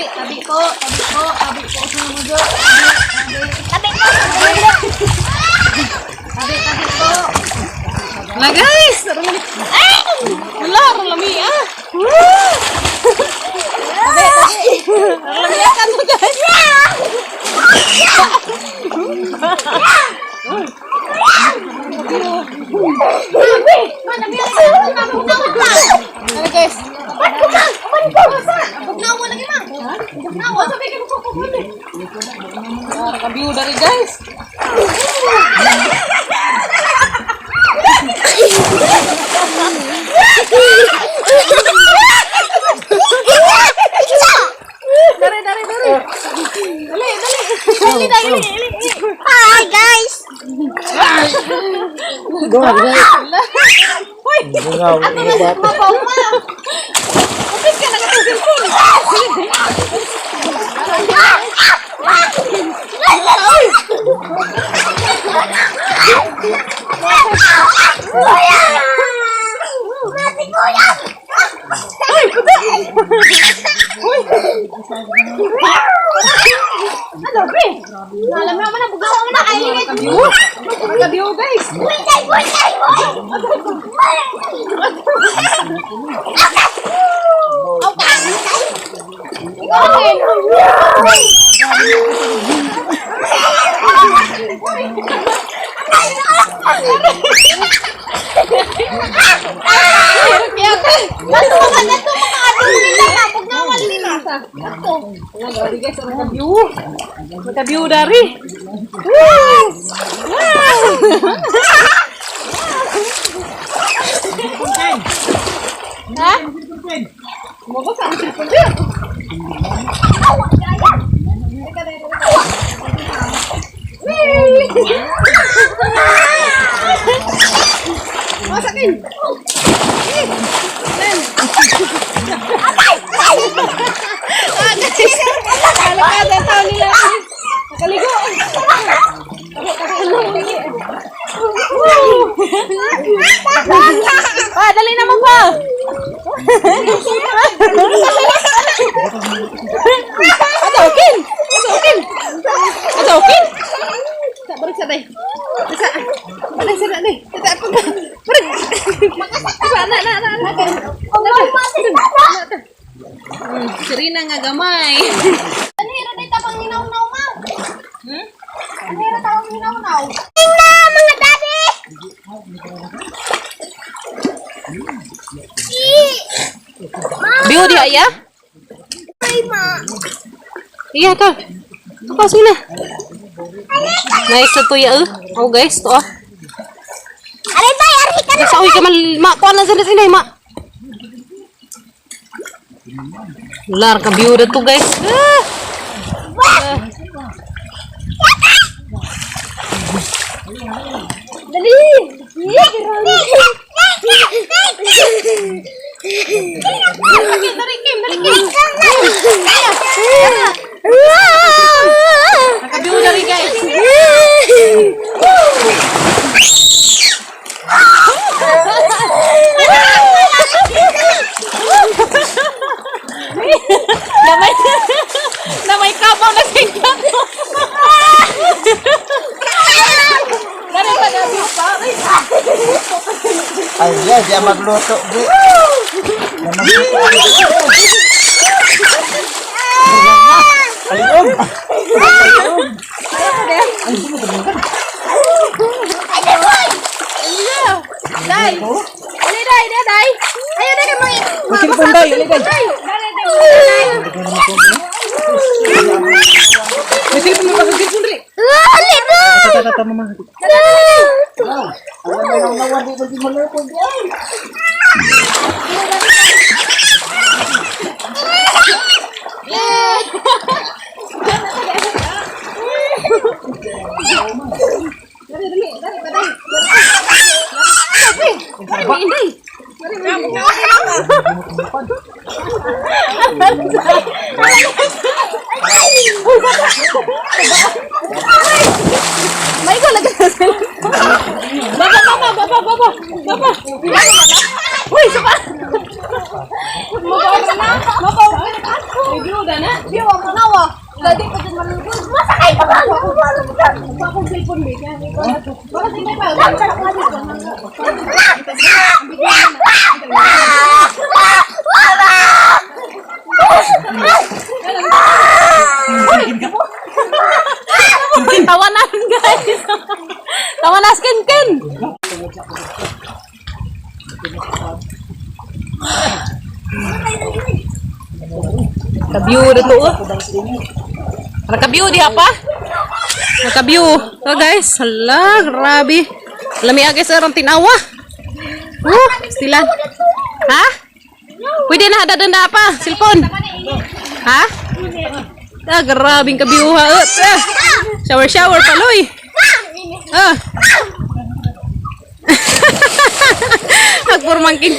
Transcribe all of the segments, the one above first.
Tabi, tabi po, tabi po, tabi po sa mga jo. Tabi, Tabi ko. tabi, tabi po. Wala guys! Ay! Wala, ang lami ah! Woo! Tabi, tabi. Ang lami ah, kano guys! Ano guys? Bugnaw mo lagi ma. Bugnaw. Sabi ka ko ko. Ah, kabiu dari guys. Dari, dari, dari. Dali, dali. Dali, dali, dali. Hi guys. Go, go. Hoy! Bungaw, mga bata. Mapaw ma. Kapit ka na ka cellphone. Kuya! Mati kuya! Hoy, kuda. Hoy. Ano, pre? Alam mo na bugaw mo na kayo. Kabiu. Kabiu, guys. Bulay, bulay, bulay. Ikaw din. Kaya ka. Gato ka, gato ka, ato nila na, bugnawan nila. Gato. Wala, dari guys, ang kabiu. Kabiu dari. Woo! Wow! Ha? Mo ba sa ang cellphone din? Awa, gaya. Masakin. Ah, guys. Kalakad ang tao nila. Nakaligo. Pa, dali na mo pa. Adokin. Adokin. Adokin. Sa balik sa day. Sa balik sa day. Sa pag balik. Sa na na na na. Sirina nga gamay. Ano hira dito pang hinaunaw, ma? Hmm? Ano hira tawang hinaunaw? Tingnan, mga daddy! Biho di aya? Ay, ma. Iya ka. Ako sila. Nice to ya. Eh. Oh guys, to ah. Aray, bay, aray ka na. Sa uy ka man ma kuan lang sila sila ma. Lar ka view to guys. Ah! Ah. Dali! Dali Kim, dali Kim. Naka-view dari guys. Namay namay kabaw na singka. Dari pa na view pa. Ay, yeah, siya magluto, di. Siya magluto. Ayun. Dai. Dali dai, dai, dai. Ayaw na ka mga May cellphone daw, yun, guys. Dai, dai, dai. May cellphone pa sa cellphone dali. Libo! Tata, tata, mama. Awan na lang nawan, di ko di maluto, di. Dali, dali, dali, dali. Dali, dali. Dali, May ko lagi na sila. Baba, baba, baba, baba, baba. Uy, sapa. Mabaw na. Mabaw. Review na na. Dati pa dyan malugod. Masakay ka ba? Ako cellphone ba? Baka di may pa. Tawanan, guys. Tawanan, skin kin. Kabiyo dito oh. Nakabiyo diha pa. Nakabiyo. Oh guys, hala, grabe. Lami guys arang tinawa. Sila. Ha? Pwede na hada na pa, cellphone. Ha? Ah, grabing kabiyo ha. Ah, shower shower paloy. Ah. Nagpurmang kin.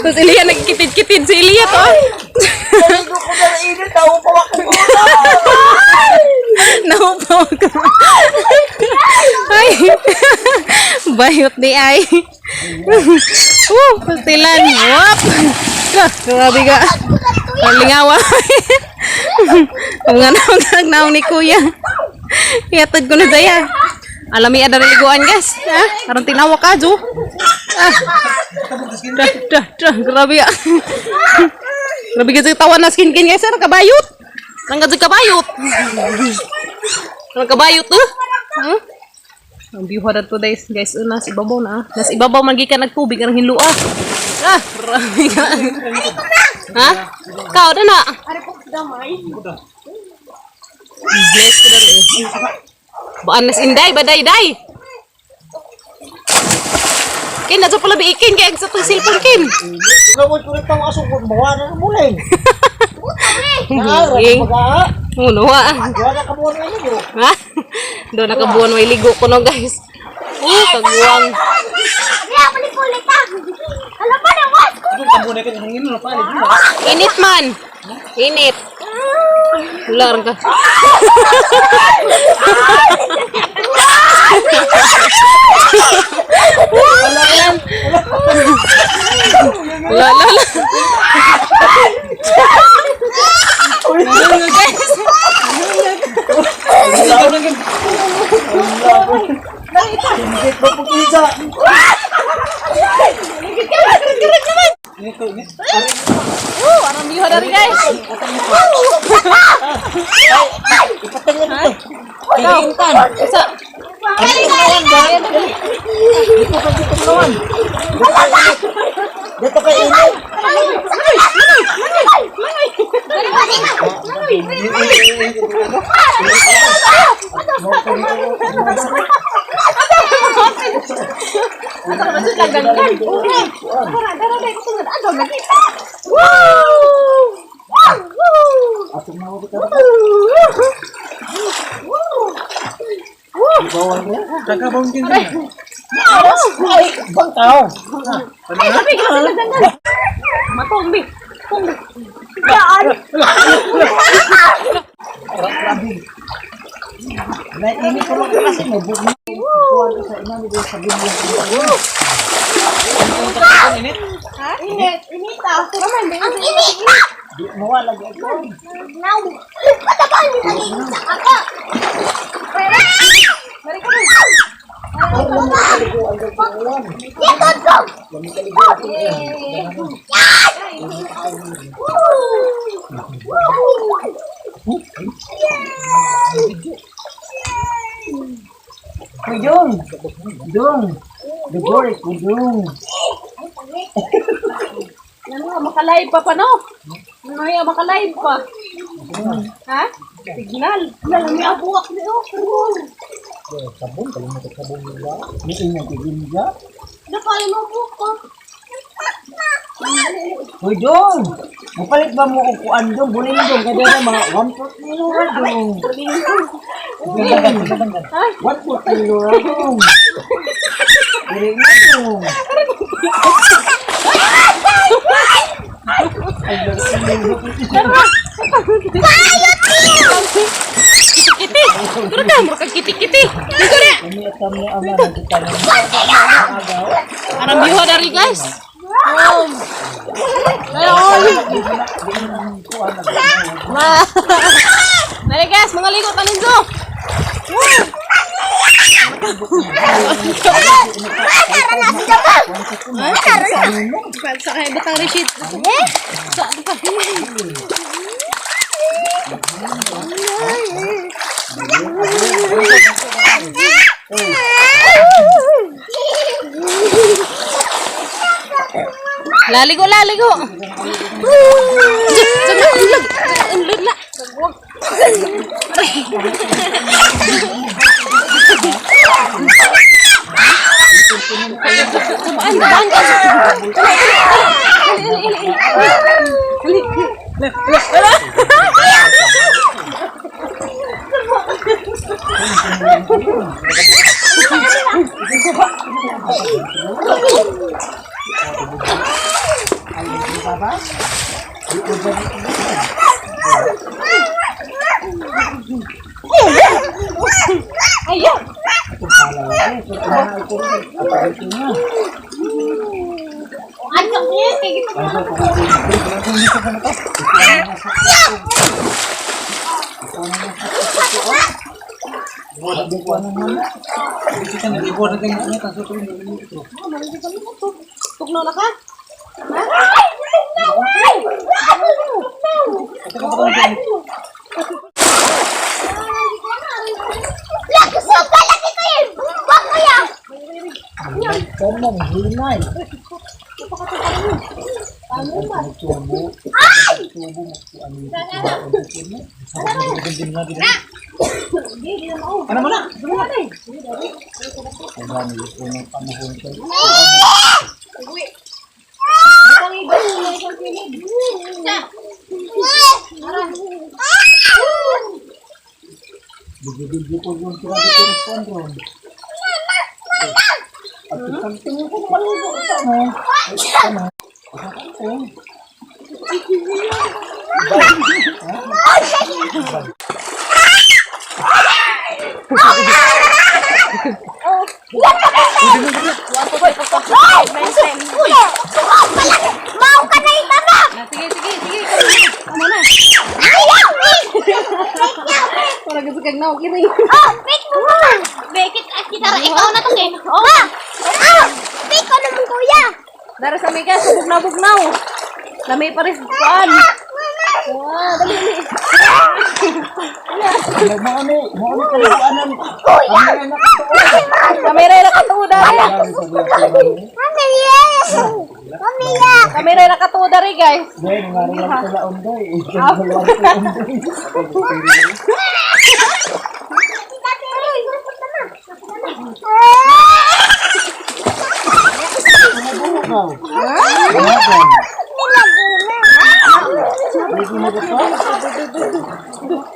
Tapos Ilya nagkitid-kitid si Ilya to. Ko na init, tao pa ako. Naupaw ka. Ay. Bayot ni ay. Pastilan. Wap. Ah, grabe ka. Palingawa. Ang nga naong naong ni kuya. Yatod ko na daya. Alami ada liguan guys. Ha? Aron tinawa ka, Jo. Ah. Dah, dah, dah. Grabe ah. Grabe kasi tawa na skin kin guys. Ang kabayot. Ang kasi kabayot. Ang kabayot to. Huh? Ang biho na to guys. Guys, nas ibabaw na. Ah. Nas ibabaw man gikan nagtubig ang hinlua. Ah, grabe ka. Ha? Kao na na. Ari po damay. Bless ko na rin. Baan nas inday, baday day. Kin, nasa pala biikin kaya sa itong cellphone kin. Gawin ko rin tao aso ko mawa na ng mulay. Ing. Ano ah. Wala ka buwan ngayon bro. Ha? Doon nakabuan may ligo ko no guys. Oh, kaguwang. Kaya balik ulit ah. Alam mo na, was ko. Init man. Init. Wala rin ka. Wala, wala, wala. Guys. Init ba pag isa? Oh, arang biho dari guys. Ipatang na dito. Sa Dito ka dito naman. Dito ka init. Atong nawa kita. Bawal mo. Kakabang din. Ay, bang tao. Matong bi. Tong. Grabe. Nainit ko lang kasi mo. Bukuan ko sa ina nito sa bibig. Init, init ah. Ang init na! Di mo lagi ako. Now, patagal ni lagi sa kaka. Dito go. Kujong. Dong. Dugor, kujong. Ano nga, makalive pa pa no? Ano nga, makalive pa? Ha? Signal. Wala lang may abuak ni oh. Sabon, kalau mo sabon nila. Ni ingat ginja. Napalo mo buko. Kujong. Mupalit ba mo og kuan dong? Buling dong kada na mga 1 kilo ra dong. 1 kilo ra dong. Buling na dong. Kiti-kiti. Tara ka, mura kag kiti-kiti. Dito na. Kami atam na ama nagkita ng agaw. Arang biho dari guys. Oh. Ay, oh. Ma. Dali guys, mga ligo talinzo. Tara na si Jamal. Tara na. Sa kay batang receipt. Eh? Sa pa. Laligo, laligo. Unlag, unlag la. Tabaan, tabaan ka. Hali, hali, hali. Ayaw. Ano niya? Kaya kita Tugno na ka? Lakas sa palaki ko yan! Bumba ko yan! Kanan, hinay. Tubo. Tubo mo. Ano mo na? Ano unang panahon ko. Bigyo-bigyo ko yung sinabi ko ng kondron. At pagtingin ko malugo ito, no? Ay, ano? Ano? Uy! Palaki! Mau ka na itama! Sige, sige, sige. Ano na? Ayaw! Para gusto kag naog ini. Oh, pick mo mama! Bekit at kita ikaw na to eh. Oh! Ah! Pick ko naman kuya! Dara sa may guys, bugnaw-bugnaw. Lami pa rin kuan. Wow, dali dali. Mo ni kaluanan. Kuya! Kamera ra katuo dari. Mami, yes! Mami, yeah! Kamera ra katuo dari guys. Dahil nga rin lang sila undoy.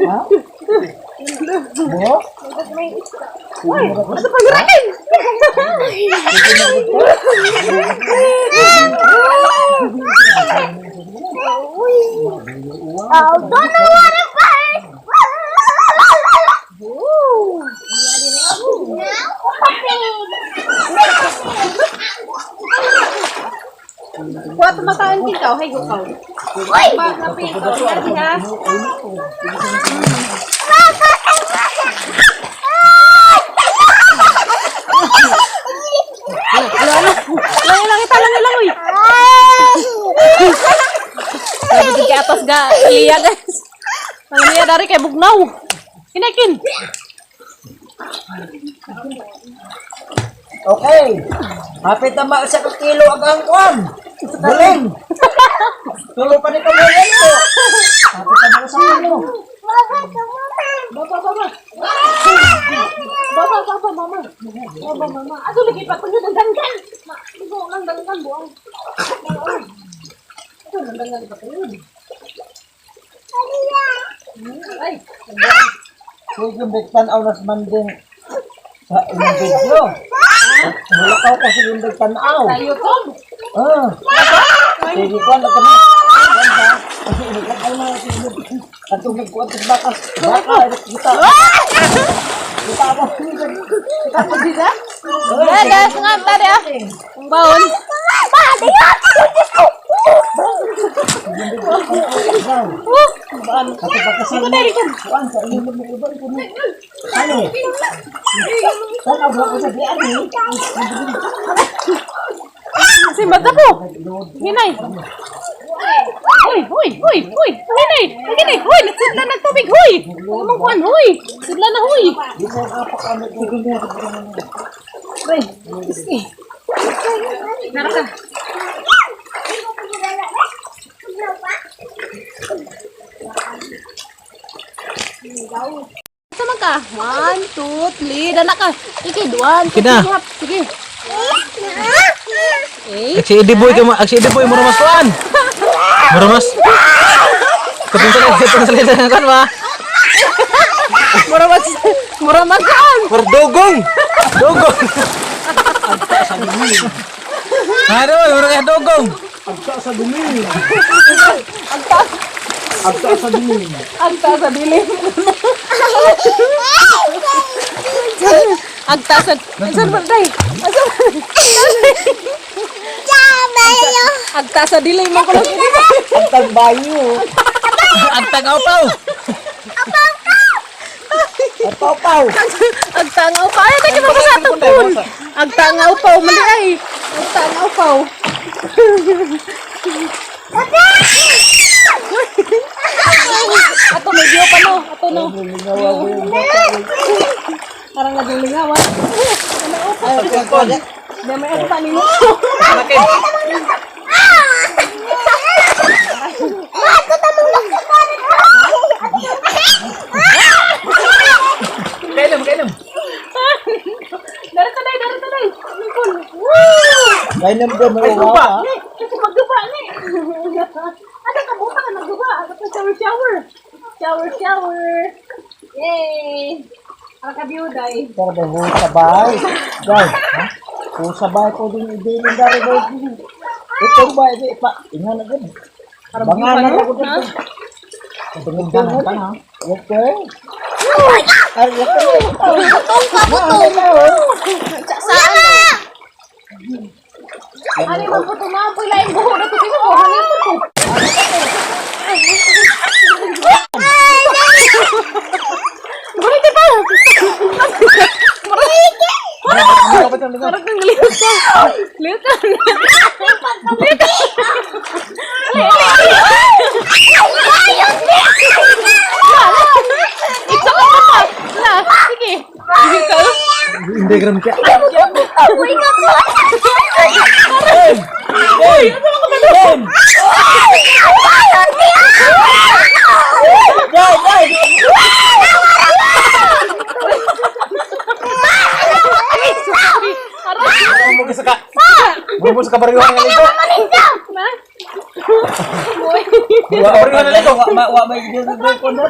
Ha? Bo? Ano pa girakin? Oh, don't know what it first. Kuha tumataan kin kaw, hey go kaw. Uy! Pa kapi ko. Dali ha. Ano ano? Lang lang ita lang lang uy. Grabe jud kay atos ga liya guys. Ang liya dari kay bugnaw. Kinakin. Okay. Hapit na ma sa kilo ang angkwan. Galing. Tulo pa ni kamulan ko. Hapit na ma sa kilo. Baba baba. Baba baba mama. Baba mama. Aso lagi pa tunod ang dangkan. Ma, igo lang dangkan buang. Aso lang dangkan pa tunod. Ay, Huwag yung tanaw na sa manding sa inyong video. Wala ka kasi yung tanaw. sa YouTube. Ah. Sige ko na kami. Kasi ay mga sige. Atong nagkuan sa bakas. Baka kita. Kita mo. Kita po sila. Ya, guys, nga tadi ah. Ang baon. Oh, baan. Kato pagkasal mo. Kuan sa ilog mo uban ko. Ano? Tanaw ba ko sa diyan ni? Simbag ka po. Hinay. Hoy, hoy, hoy, hoy. Hinay, hinay, hoy, nagsudla ng tubig, hoy. Huwag mong kuwan, hoy. Sudla na, hoy. Di mo apak ano ko ganyan. Ay, iski. Nara ka. Sama ka. 1, 2, 3. Dala ka. Sige, 1, 2, Kina. 3. Hap. Sige. Eh. Aksi idi boy ka aksi idi boy mura mas kuan. Mura mas. Katong sa katong sa leda kan ba? Mura mas. Mura mas kuan. Mura dugong. Dugong. Ano, mura kaya dugong. Agta sa dumi. Agta sa dumi. Agta sa dilim. Agta sa... Asan ba day? Asan? Agta sa dilim mo ko lang. Agtang bayo. Agtag awpaw. Apaw-paw. Agta nga upaw. Ay, tayo ba sa atong pool? Agta nga upaw. Mali ay. Agta nga upaw. Ato may view pa no. Ato no. Parang naglingawan. Di may ano pa nimo. Malaki. Kainom, kainom. Darito day, darito day. Pool. Woo! Kainom ba mo? Ay, guba. Ni, kasi magduba ni. Ada ka buta ka nagduba. Ada pa shower shower. Shower shower. Yay! Para ka view day. Pero ba ho sabay? Guys, ha? Ho sabay ko din ibilin dari ba? Ito ba ito pa inga na gud. Banganan ako dito. Tungod ka na. Okay. Ay, okay. Butong ka, butong. Saan? Ano yung buto na? Pula yung buho na to. Tingnan mo, hangin mo to. Buhay ka pa! Parang kang liit ka. Liit ka. Liit ka. Ito ka pa! Na, sige. Sige ka. Hindi gram ka. Uy, ka po. Hey! Hey! Guys, guys. Mura mo sa ka. Mura mo sa kabaryuhan nga ligo. Na? Wa kabaryuhan nga ligo. Wa ma wa may gid ko na.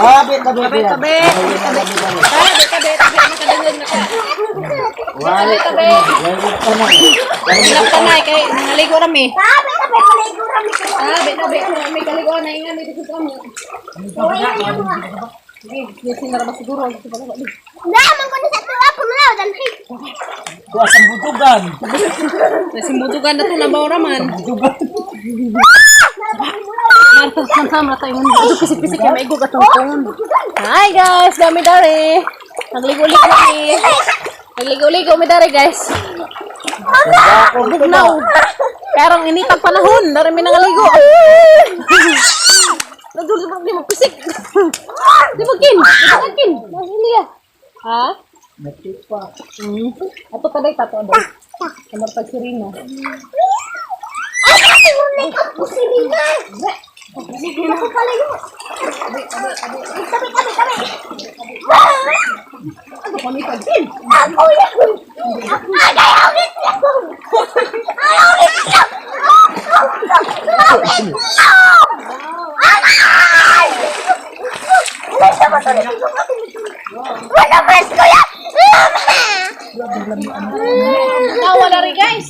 Tabi, tabi, Tabi, tabi. Tabi, tabi, tabi. Makadungog na ka. Tabi, tabi. Ilap ka na, kay nangaligo rami. Sabi, sabi, paligo rami ko. Tabi, tabi. May kaligo na ingan dito sa kamo. Sige, sige na ba siguro. Naman ko na sa tuwa, pumulaw, dalhi. Kuha sa butugan. Nasimutugan na to na ba raman. Butugan. Marta, tayo mo. Ito pisik-pisik yung maigog atong phone. Hi guys, dami dari. Nagligo-ligo mi. Nagligo-ligo mi dari guys. Bugnaw. Pero ang init ang panahon, dari mi nangaligo. Nagdulog di mo pisik. Di mo kin, di mo kin. Nasili ya. Ha? Natipa. Ato ka day tato daw. Kamar pag sirena. Ay, kasi mo na ikaw po si Rina. Ako pala yun. Tabi, tabi, tabi. Ano kami pag kin? Ako yan. Ay, ayaw nito. Ayaw nito. Wala mas kuya. Tawa na rin guys.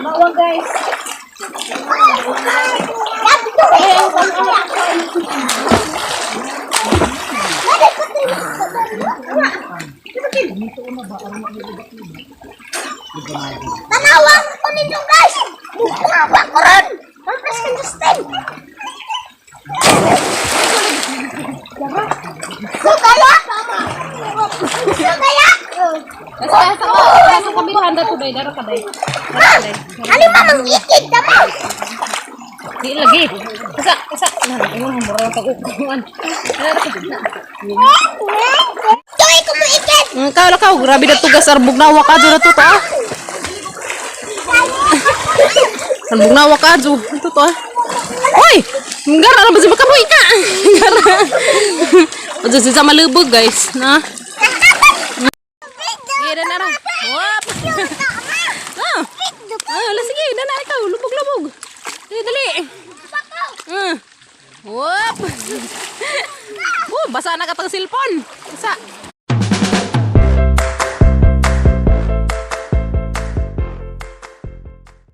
Mawa guys. Tanawa ko ninyo, guys! Bukawa ko ron! Ang press kang Justin! Sugaya! Sugaya! Asa asa ko, asa kami handa to day, dara ka day. Ano ma, mangikig ka mo! Di lagi. Asa asa. Na, ingon mo ra tag kuan. Dara ka. Tuloy ko mo ikid! Kaw kaw, grabe na tugas arbog na wa kadyo na to to ah. Arbog na wa kadyo. Ito to ah. Oy! Ngara na ba si makabuhi ka? Ngara. Padyo sa malubog, guys, na. Sige, dana ra. Wop. Ah. Ah, ala sige, dana ikaw, lubog-lubog. Dali, dali. Ah. Wop. Oh, basa na katang cellphone. Basa.